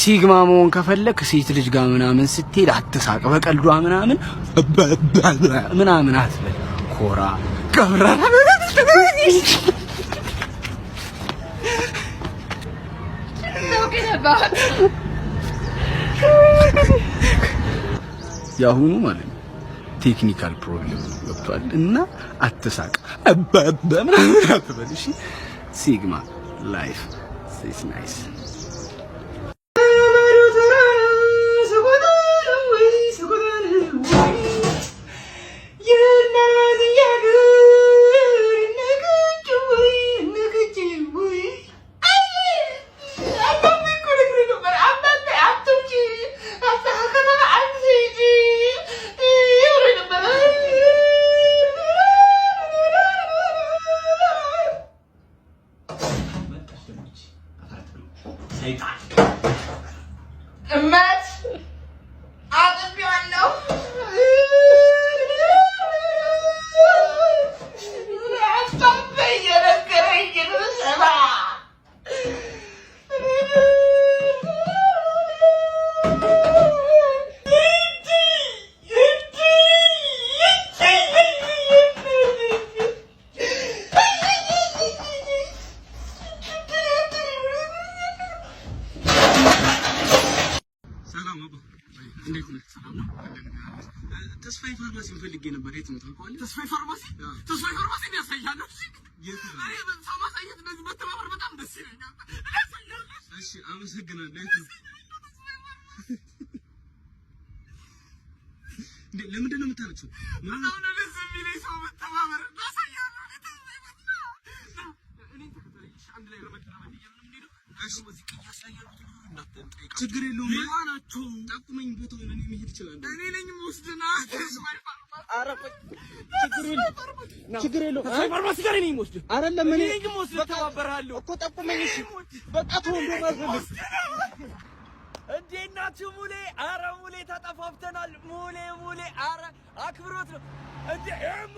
Sigma መሆን ከፈለክ ሴት ልጅ ጋር ምናምን ስትሄድ አትሳቅ፣ በቀልዷ ምናምን ምናምን አትበል። ኮራ ቀብራራ። Talking about የአሁኑ ማለት ነው technical problem ነው፣ ገብቷል። እና አትሳቅ ምናምን አትበል። እሺ፣ sigma life is nice። እመት አጥቤዋለሁ። አባቤ እየነገረኝ ነው። ስማ። ሰላም አባ፣ እንዴት ነህ? ሰላም ነው። ተስፋዬ ፋርማሲ ፈልጌ ነበር። የት ነው ታውቀዋለህ? ተስፋዬ ፋርማሲ? ተስፋዬ ፋርማሲ እኔ ያሳያለሁ። እሺ፣ እኔ ሰው ማሳየት እንደዚህ መተባበር በጣም ደስ ይለኛል። እኔ ያሳያለሁ። እሺ፣ አመሰግናለሁ። የት ነው እንዴ? ለምንድን ነው የምታለቅሰው? በጣም ነው ደስ የሚለኝ ሰው መተባበር። አሳያለሁ። እኔን ተከተለኝ። እሺ፣ አንድ ላይ ለመተባበር እያልን ነው የምንሄደው። እሺ፣ እዚህ ቅያስ ላይ ያሉት ችግር የለውም። ሌባ ናቸው። ጠቁመኝ ቦታውን፣ እኔ መሄድ እችላለሁ። እኔ ነኝ የምወስድና። ኧረ ቆይ፣ ችግር የለውም፣ ችግር የለውም። ፋርማሲ ጋር እኔ ነኝ የምወስድህ። አይደለም፣ እኔ ነኝ የምወስድህ። እተባበርሃለሁ እኮ፣ ጠቁመኝ። እሺ፣ በቃ ተው፣ እንደውም አልፈልግም። እንዴት ናችሁ ሙሌ? አረ ሙሌ ተጠፋፍተናል። ሙሌ ሙሌ፣ አረ አክብሮት ነው እንዴ እማ፣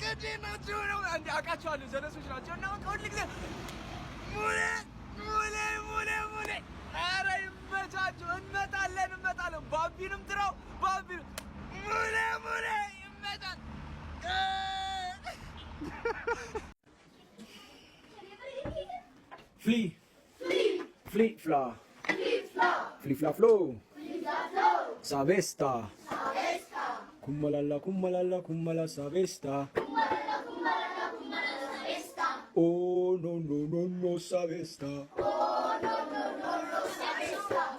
እንዴት ናችሁ ነው እንዴ? አውቃቸዋለሁ፣ ጀለሶች ናቸው እና በቃ ሁል ጊዜ ሙሌ ሙሌ ሙሌ ሙሌ። አረ ይመቻችሁ። እንመጣለን እንመጣለን። ባቢንም ጥራው፣ ባቢ ሙሌ ሙሌ ይመጣል። Fli. Fli fla. Fli fla flo. Savesta. Kummalala kummalala kummala savesta. Oh no no no no savesta.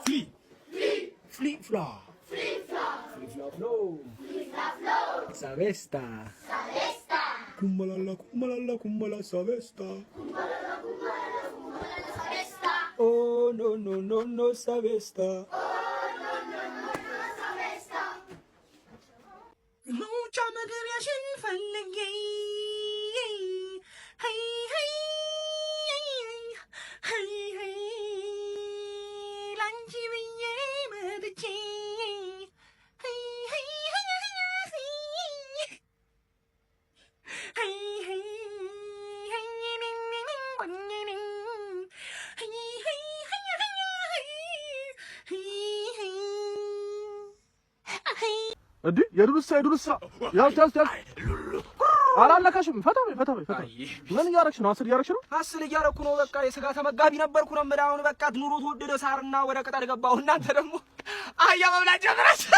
Fli. Fli fla. Fli fla flo. Savesta. Kummalala kummalala kummala savesta. Oh no no no no savesta. መውጫ መግቢያሽን ፈልጌ ሄይ ሄይ ሄይ ሄይ ላንቺ ብዬ መጥቼ ሄይ ሄይ ሄይ ሄይ ሄይ ሄይ ሄይ ሄይ ሄይ ሄይ። እንዴ፣ የዱርሳ የዱርሳ፣ ያዝ ያዝ ያዝ! አላለካሽም። ፈታ በይ፣ ፈታ በይ፣ ፈታ። ምን እያደረግሽ ነው? አስር እያደረግሽ ነው? አስል እያደረኩ ነው። በቃ የስጋ ተመጋቢ ነበርኩ ነው የምልህ። አሁን በቃ ኑሮ ተወደደ፣ ሳርና ወደ ቅጠል ገባሁ። እናንተ ደግሞ አህያ መብላት ጀምራችሁ።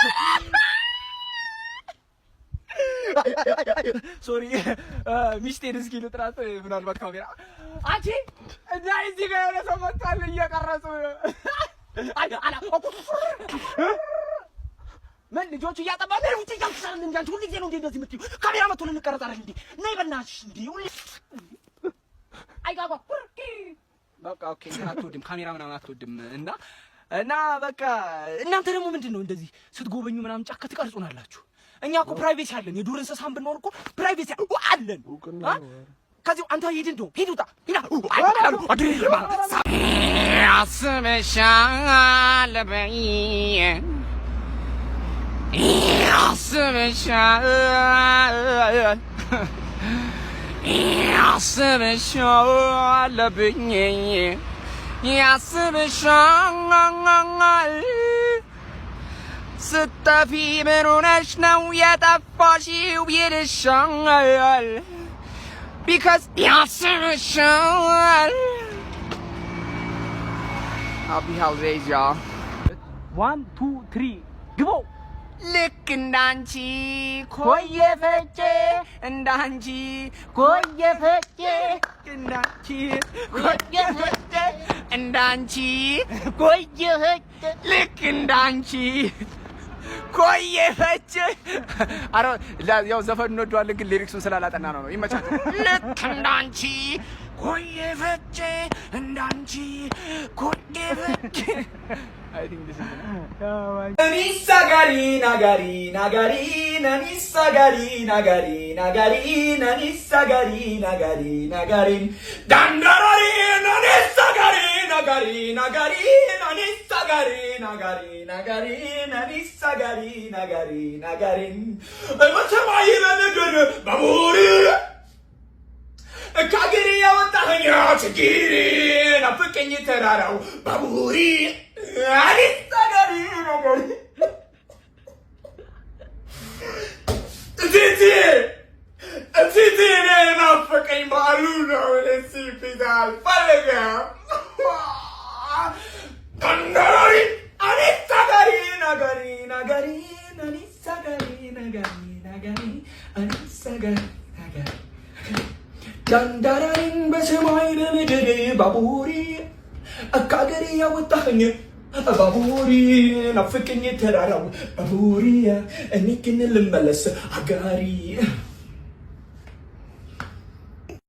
Sorry፣ ሚስቴን እስኪ ልጥራት። ምናልባት ካሜራ አንቺ እና እዚህ ጋር የሆነ ሰው መጥቷል፣ እየቀረጹ ነው። ምን ልጆቹ እያጠባ ነው? ውጭ እያልኩሽ እንዴ? አንቺ ሁሉ ጊዜ ነው እንዴ እንደዚህ የምትይው? ካሜራ መጥቶ ልንቀረጽ አይደል እንዴ? ነይ በእናትሽ እንዴ። ሁሌ አይጋጓ። በቃ okay፣ እንትን አትወድም፣ ካሜራ ምናምን አትወድም። እና በቃ እናንተ ደግሞ ምንድን ነው እንደዚህ ስትጎበኙ ምናምን ጫካ ትቀርጹናላችሁ? እኛ እኮ privacy አለን። የዱር እንስሳን ብንሆን እኮ privacy አለን። አ? ከዚህ አንተ ሂድ፣ እንደው ሂድ፣ ውጣ፣ ሂድ። ያስብሻል በይ፣ ያስብሻል፣ ያስብሻል ብኝ። ያስብሻል። ስጠፊ ምን ሆነሽ ነው የጠፋሽው ይልሻል። Because ያስብሻል። Happy holidays, y'all. One, two, three, ግቦ። ልክ እንዳንቺ ኮየ ፈጬ፣ እንዳንቺ ኮየ ፈጬ፣ እንዳንቺ ኮየ ፈጬ፣ እንዳንቺ ኮየ ፈጬ፣ ልክ እንዳንቺ ኮየ ፈጬ። አረ ያው ዘፈን እንወደዋለን፣ ግን lyrics ኡን ስላላጠና ነው። ይመቻቸው። ልክ እንዳንቺ ኮየ ፈጬ፣ እንዳንቺ ኮየ ፈጬ። I think this is ናኒሳጋሪ ናጋሪ ናጋሪ ናኒሳጋሪ ናጋሪ ናጋሪ ናኒሳጋሪ ናጋሪ ናጋሪ ዳንዳራሪ ናኒሳጋሪ ናጋሪ ናጋሪ ናኒሳጋሪ ናጋሪ ናጋሪ ናኒሳጋሪ ናጋሪ ናጋሪ በሰማይ በምድር ባቡሪ ከአገሬ ያወጣኸኝ ችግሪ ናፍቀኝ ተራራው ባቡሪ አኒሳጋሪ ናጋሪ እቴቴ እቴቴ እኔ ናፈቀኝ በዓሉ ነው። እዚህ ፊት አልፈልግም። ተንደራሪ አኒሳጋሪ ናጋሪ ናጋሪ አኒሳጋሪ ናጋሪ ናጋሪ አኒሳጋሪ ናጋሪ ዳንዳራሪን በሰማይ በምድር ባቡሪ ከአገሬ ያወጣኸኝ ባቡሪ ናፍቀኝ ተራራው ባቡሪ እኔ ግን ልመለስ አጋሪ።